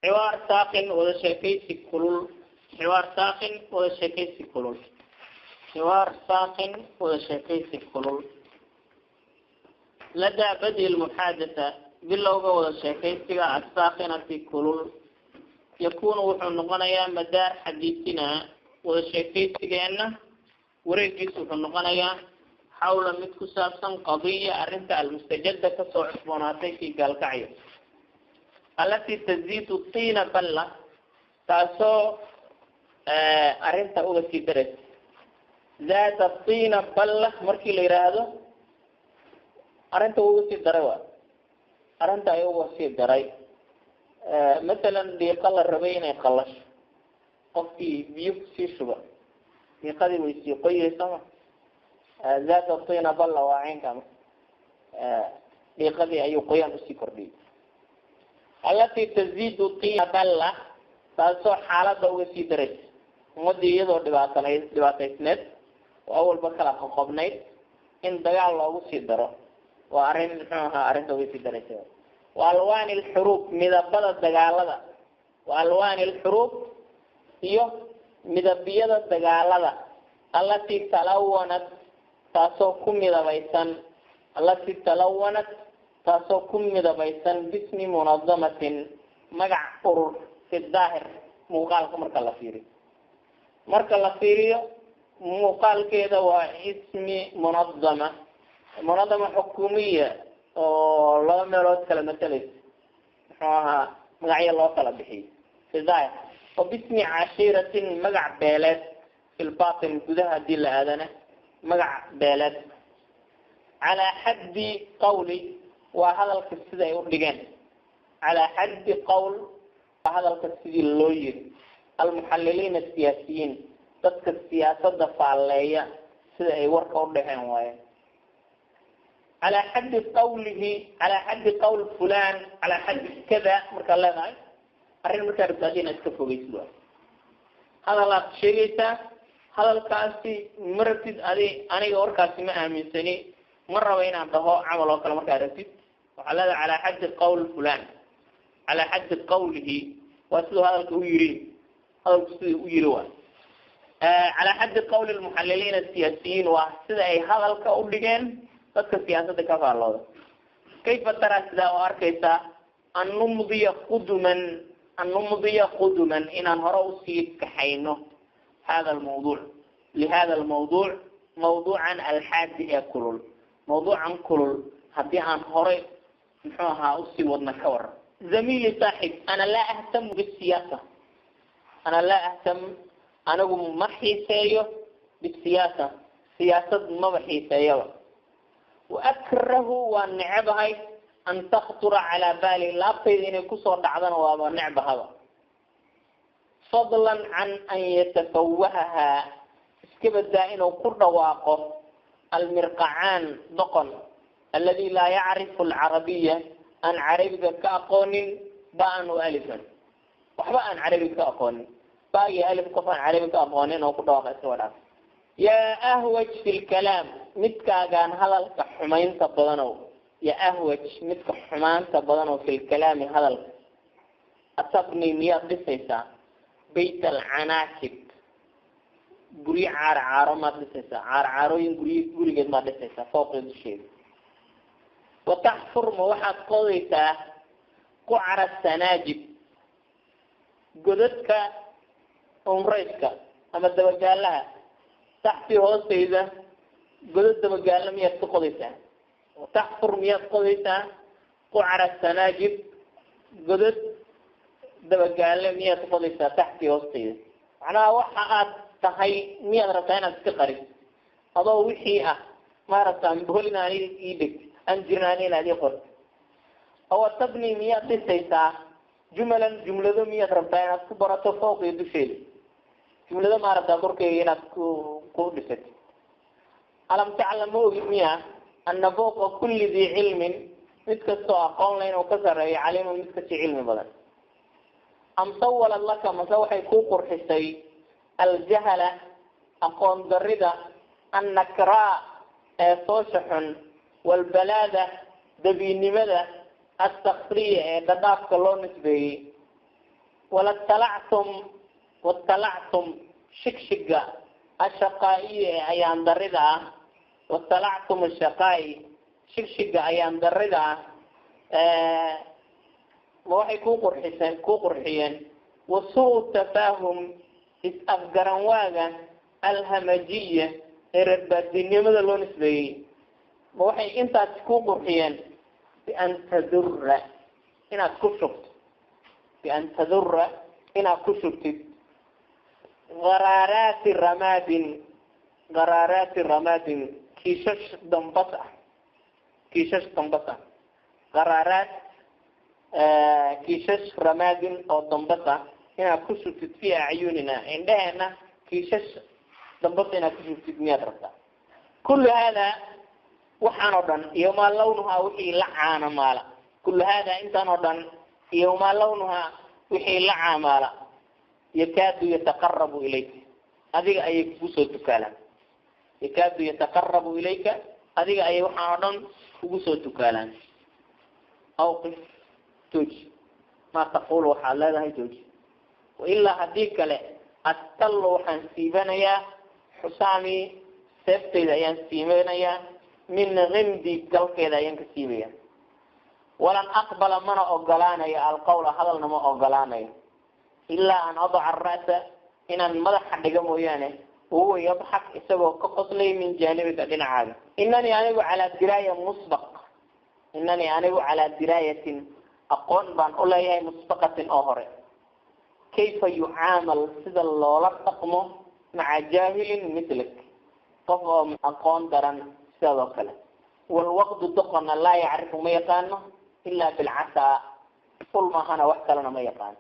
Xiwaar saakhin, wada sheekaysi kulul. Xiwaar saakhin, wada sheekaysi kulul. Xiwaar saakhin, wada sheekaysi kulul. Ladaa badi lmuxaadatha, bilowga wada sheekaysiga assaakhinati kulul, yakunu wuxuu noqonayaa madaar xadiisinaa, wada sheekaysigeena wareegiisu wuxuu noqonayaa xawla mid ku saabsan qadiya, arrinta almustajada kasoo cusboonaatay fii Gaalkacyo, allatii taziidu tiina balla, taasoo arrinta uga sii daraysa. Zaada tiina balla markii la yidhaahdo, arrinta uga sii daray, waa arrinta ay uga sii daray. Masalan, dhiiqa la rabay inay qalasho, qofkii biyo kusii shuba, dhiiqadii way sii qoyeysa ma? Zaada tiina balla waa caynka, dhiiqadii ayuu qoyaan usii kordhiyay. Allatii taziidu tiina balla, taasoo xaaladda uga sii daraysa ummaddii, iyadoo dhibaatana dhibaataysneed oo awalba kala qoqobnayd, in dagaal loogu sii daro waa arrin, muxuu ahaa, arrinta uga sii daraysa. Wa alwaani alxuruub, midabada dagaalada. Wa alwaani alxuruub, iyo midabiyada dagaalada, allatii talawanat, taasoo ku midabaysan, allatii talawanat, taasoo ku midabaysan bismi munadamatin, magac urur, fi daahir, muuqaalka marka la fiiriyo. Marka la fiiriyo muuqaalkeeda waa ismi munadama, munadama xukuumiya oo laba meelood kala masalaysa, muxuu ahaa, magacyo loo kala bixiyo fi daahir, wa bismi cashiiratin, magac beeleed, fi lbatin, gudaha hadii la aadana magac beeleed. Calaa xaddi qawli, waa hadalka sida ay u dhigeen. Calaa xaddi qowl, waa hadalka sidii loo yiri, almuxaliliin asiyaasiyiin, dadka siyaasadda faalleeya sida ay warka u dhexeen waaye. Calaa xaddi qawlihi, calaa xaddi qawl fulan, calaa xaddi kada markaad leedahay arrin, markaa rabto adi inaad iska fogeysid, waay hadal aad sheegaysaa, hadalkaasi ma rabtid adi, aniga warkaasi ma aaminsani, ma rabo inaan dhaho camal oo kale. Markaad rabtid waxaa leedahay calaa xaddi qawl fulan, calaa xaddi qawlihi, waa siduu hadalka u yiri, hadalku siduu u yiri waay. Calaa xaddi qawli lmuxaliliin asiyaasiyiin, waa sida ay hadalka u dhigeen dadka siyaasadda ka faallooda. Kayfa taraa, sidaa oo arkaysaa, an numdiya quduman, an numdiya quduman, inaan hore usii kaxayno hada almawduuc, lihada almawduuc, mawduucan alxaadi ee kulul, mawduucan kulul haddii aan horay, muxuu ahaa, usii wadna ka waran? Zamiili, saaxib, ana laa ahtamu bisiyaasa, ana laa ahtam, anigu ma xiiseeyo, bisiyaasa, siyaasad maba xiiseeyaba. Waakrahu, waan necebahay, an taktura calaa baali, laabtayda inay kusoo dhacdana waaba necbahaba, fadlan can an yatafawahahaa, iska badaa inuu ku dhawaaqo almirqacaan, doqon, aladi laa yacrifu alcarabiya, aan carabiga ka aqoonin ba-an wa alifan, waxba aan carabiga ka aqoonin, ba iyo alif qof aan carabi ka aqoonin oo ku dhawaaqa iska wadhaaf. Yaa ahwaj fi lkalaam, midkaagaan hadalka xumaynta badanow. Ya ahwaj, midka xumaanta badanow, fi lkalaami, hadalka, atabni, miyaad dhisaysaa bayt alcanaakib, guryo caaro caaro maad dhisaysaa, caaro caarooyin guryo gurigeed maad dhisaysaa, fooqii, dusheeda? Wataxfur, ma waxaad qodaysaa qucara sanaajib, godadka umrayska ama dabagaalaha, taxtii, hoostayda godad dabagaala miyaad ka qodaysaa? Taxfur, miyaad qodaysaa qucara sanaajib, godad dabagaale miyaad qodaysaa, taxtii, hoostayda? Macnaha waxa aad tahay miyaad rabtaa inaad iska qaris adoo wixii ah? Ma rabtaa bolin aan ii dhegti aan jirnaani inaad ii qorto? Awa tabni, miyaad dhisaysaa jumalan, jumlado miyaad rabtaa inaad ku barato fooqiyo, dusheeda jumlado maa rabtaa korkeyga inaad ku dhisato? Alam taclam, ma ogid miya, ana fawqa kulli dii cilmin, mid kastoo aqoon la inuu ka sarreeyo caliiman, mid kasii cilmi badan? Am sawalad laka, mase waxay kuu qurxisay aljahala, aqoon darida, annakraa, ee foosha xun, walbalaada, dabiinimada, astakriya, ee dhadhaafka loo nisbeeyey? Walatalactum, watalactum shigshiga ashaqaa'iya ee ayaan darida ah, watalactum ashaqaa'i shigshiga ayaan darida ah, ma waxay ku qurxiseen, ku qurxiyeen wasuu tafaahum is-afgaran waaga alhamajiya ee reerbaadinimada loo nisbeeyey, ma waxay intaasi ku qurxiyeen bian tadura inaad ku shubto, bian tadura inaad ku shubtid qaraaraati ramaadin, qaraaraati ramaadin kiishash dambas ah, kiishash dambas ah, qaraaraat kiishash ramaadin oo dambas ah inaad ku shubtid fi acyunina indheheena, kiishash dambas inaad ku shubtid miyaad rabtaa? Kullu hada waxaan oo dhan iyo maa lawnuhaa wixii la caanamaala, kullu hada intaan oo dhan iyo maa lawnuhaa wixii la caamaala, yakaadu yataqarabu ilayka adiga ayay kugu soo dukaalaan, yakaadu yataqarabu ilayka adiga ayay waxaan oo dhan kugu soo dukaalaan. Awqif, jooji maa taqulu waxaad leedahay, jooji, wailaa haddii kale astallo waxaan siibanayaa xusaami seeftayda ayaan siibanayaa, min kimdi galkeeda ayaan ka siibaya. Walan aqbala mana ogolaanayo alqawla hadalna ma ogolaanayo ilaa an adaca ara'sa inaan madaxa dhigo mooyaane, wahuwa yadxak isagoo ka qoslay min jaanibika dhinacaaga. Inanii anigu calaa diraaya musbaq, inanii anigu calaa diraayatin aqoon baan u leeyahay musbaqatin oo hore, kayfa yucaamal sida loola dhaqmo maca jaahilin mitlik qof oo aqoon daran sidaas oo kale. Walwaqdu doqonna laa yacrifu ma yaqaano ilaa bilcasaa ul maahana wax kalena ma yaqaano.